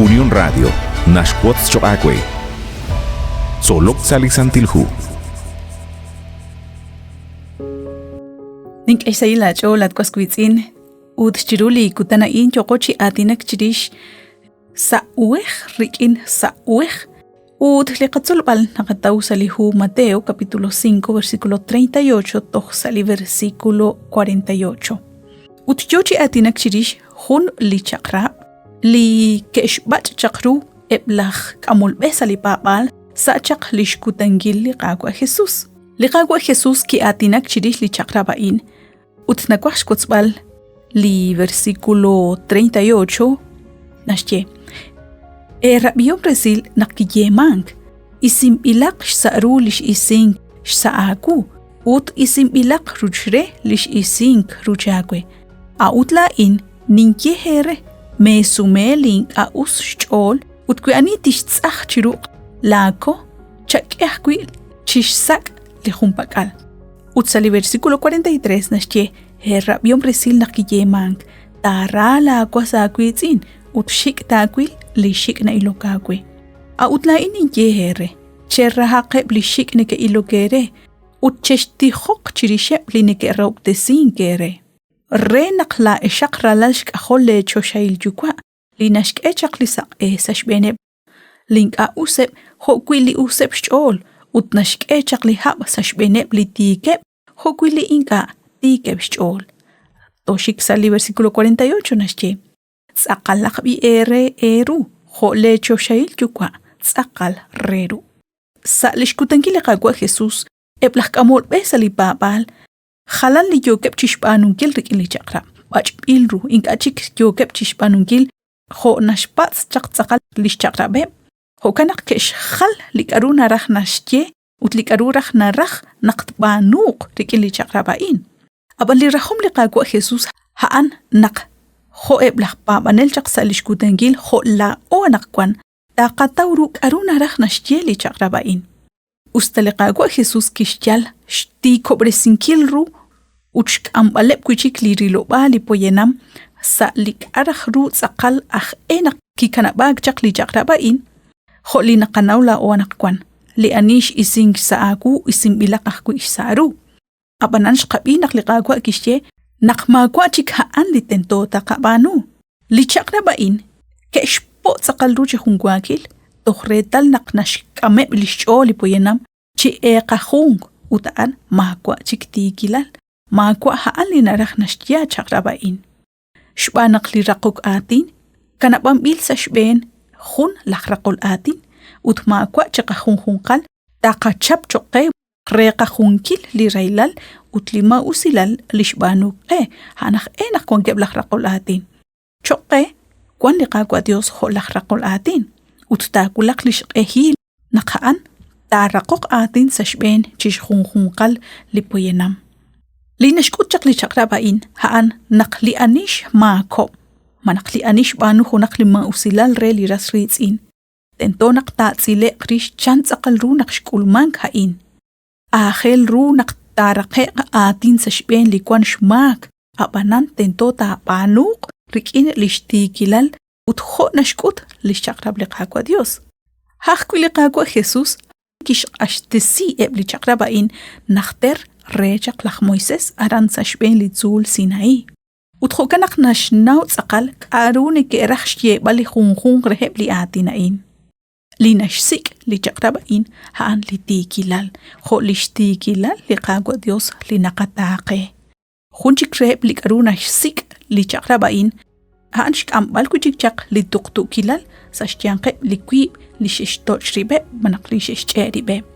Unión Radio naxwotz choq' aawe. Tzolok sa' li Santil Hu. Nink'e xsahil aach'ool at was wiitz'in ut chiru li kutan a'in yooqo chi aatinak chirix sa' uhej rik'in sa' uhej ut li qatzolb'al naqataw sa' li hu Mateo capítulo 5 versículo 38 toj sa' li versículo 48. Ut yoo chi aatinak chirix jun li chaq'rab' li ke'xb'ach' chaq ru eb' laj k'amol b'e sa' li paab'aal sa' chaq li xkutankil li Qaawa' Jesús. Li Qaawa' Jesús ki'aatinak chirix li chaq'rab' a'in ut nawaj xwotzb'al li versículo 38 naxye: Eerab'ihom resil naq kiyeemank, isinb'ilaq xsa' ru li x'isink xsa' aawu ut isinb'ilaq ruch re li x'isink ruch aawe. A'ut laa'in ninye eere, meesume li ink'a' us xch'ool ut wi ani tixtz'aj chi ruq' laako, chak'e ajwi' chixsak' li junpak'al. Ut sa' li versículo 43 naxye, Eerab'ihom resil naq kiyeemank, taara laawas aawiitz'in ut xik' taawil li xik' na'ilok aawe. A'ut laa'in ninye eere, cherahaqeb' li xik' neke'ilok eere ut chextijoq chirixeb' li neke'rahob'tesink eere, re naq laa'exaq ralal xk'ajol leechoxahil Yuwa' li naxk'e chaq li saq'e sa' xb'eeneb' li ink'a' useb' jo'wi' li useb' xch'ool ut naxk'e chaq li hab' sa' xb'eeneb' li tiikeb' jo'wi' li ink'a' tiikeb' xch'ool. Toxik sa' li versículo 48 naxye, Tz'aqalaq b'i eere eeru jo' leechoxahil Yuwa' tz'aqal re ru. Sa' li xkutankil li Qaawa' Jesús, eb' laj k'amol b'e sa' li paab'aal jalan li yookeb' chi xb'aanunkil rik'in li chaq'rab', b'ach'b'il ru, ink'a' chik yookeb' chi xb'aanunkil jo' naxpatz' chaq tz'aqal li xchaq'rab'eb'. Jo'kan naq ke'xjal li k'aru naraj naxye ut li k'aru raj naraj naq tb'aanuuq rik'in li chaq'rab' a'in. Ab'an li rajom li Qaawa' Jesús a'an naq jo' eb' laj paab'anel chaq sa' li xkutankil jo' laa'o anaqwan taqataw ru k'aru naraj naxye li chaq'rab' a'in. Usta li Qaawa' Jesús kixyal xtiikob'resinkil ru ut xk'amb'aleb' wi' chik li rilob'aal li poyanam sa' li k'a' raj ru tz'aqal aj e naq kikanab'aak chaq li chaq'rab' a'in, jo' li naqanaw laa'o anaqwan, li ani x'isink xsa' aawu isinb'ilaq ajwi' xsa' ru. Ab'anan xqab'i naq li Qaawa' kixye naq maawa' chik a'an li tento taqab'aanu. Li chaq'rab' a'in ke'xpo' tz'aqal ru chi junwaakil toj reetal naq naxk'ameb' li xch'ool li poyanam chi eeqajunk ut a'an maawa' chik tiikilal, maawa' a'an li naraj naxye chaq'rab' a'in. Xb'aan naq li raqok aatin kanab'anb'il sa' xb'een jun laj raqol aatin ut maawa' chiqajunjunqal taqachap cho'q qe reeqajunkil li rahilal ut li maa'usilal li xb'aanu qe, a'an aj e naq wankeb' laj raqol aatin. Cho'q qe, wan li Qaawa' Dios jo' laj raqol aatin, ut taawulaq li xq'ehil naq a'an taaraqoq aatin sa' xb'een chixjunjunqal li poyanam. Li naxk'ut chaq li chaq'rab' a'in, a'an naq li ani xmaakob', malaj li ani xb'aanu junaq li maa'usilal re li ras riitz'in, tento naq taatz'ile'q rix chan tz'aqal ru naq xk'ulmank a'in. Aajel ru naq taaraqe'q aatin sa' xb'een li wank xmaak, ab'anan tento taab'aanuuq rik'in li xtiikilal ut jo' naxk'ut li xchaq'rab' li Qaawa' Yos. A' ajwi' li Qaawa' Jesús kixq'axtesi eb' li chaq'rab' a'in najter re chaq laj Moisés aran sa' xb'een li tzuul Sinaí. Ut jo'kan naq naxnaw tz'aqal k'aru neke'raj xyeeb'al li junjunq reheb' li aatin a'in. Li naxsik' li chaq'rab' a'in a'an li tiikilal, jo' li xtiikilal li Qaawa' Dios li naqataaqe. Jun chik reheb' li k'aru naxsik' li chaq'rab' a'in a'an xk'amb'al wi' chik chaq li tuqtuukilal sa' xyanqeb' li wiib' li xe'xtoch' rib'eb' malaj li xe'xch'e' rib'eb',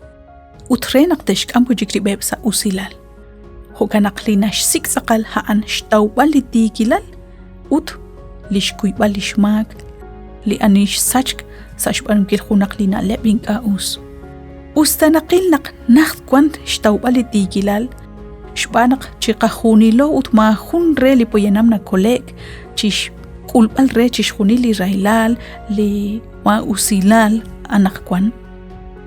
ut re naq te'xk'am wi' chik rib'eb' sa' usilal. Jo'kan naq li naxsik' tz'aqal a'an xtawb'al li tiikilal ut li xkuyb'al li xmaak li ani xsachk sa' xb'aanunkil junaq li na'leb' ink'a' us. Usta naqil naq najt wank xtawb'al li tiikilal, xb'aan naq chiqajunilo ut maajun re li poyanam nakole'k chi xk'ulb'al re chixjunil li rahilal, li maa'usilal anaqwan.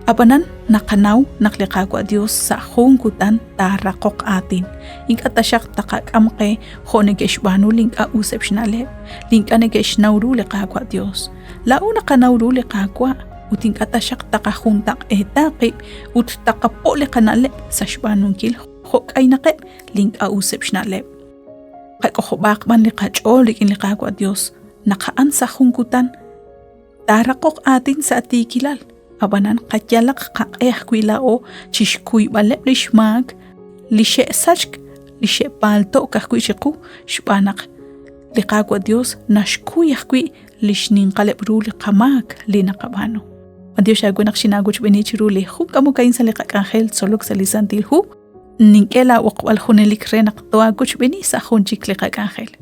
Ab'anan naqanaw naq li Qaawa' Dios sa' jun kutan taaraqoq aatin. Ink'a' taxaq taqak'am qe jo' neke'xb'aanu li ink'a' useb' xna'leb', li ink'a' neke'xnaw ru li Qaawa' Dios. Laa'o naqanaw ru li Qaawa' ut ink'a' taxaq taqajuntaq'eeta qib' ut taqapo' li qana'leb' sa' xb'aanunkil jo' k'aynaqeb' li ink'a' useb' xna'leb'. Qak'ojob'aaq b'an li qach'ool rik'in li Qaawa' Dios naq a'an sa' jun kutan taaraqoq aatin sa' tiikilal, ab'anan qayalaq qaq'e ajwi' laa'o chi xkuyb'aleb' li xmaak li xe'sachk li xe'paalto'k ajwi' chiqu xb'aan naq li Qaawa' Dios naxkuy ajwi' li xninqaleb' ru li qamaak li naqab'aanu. B'antiox aawe naq xinaawochb'eeni chiru li jun k'amok a'in sa' li qak'anjel tzolok sa' li Santil Hu. Nink'e laab'oqb'al junelik re naq tohaawochb'eeni sa' jun chik li qak'anjel.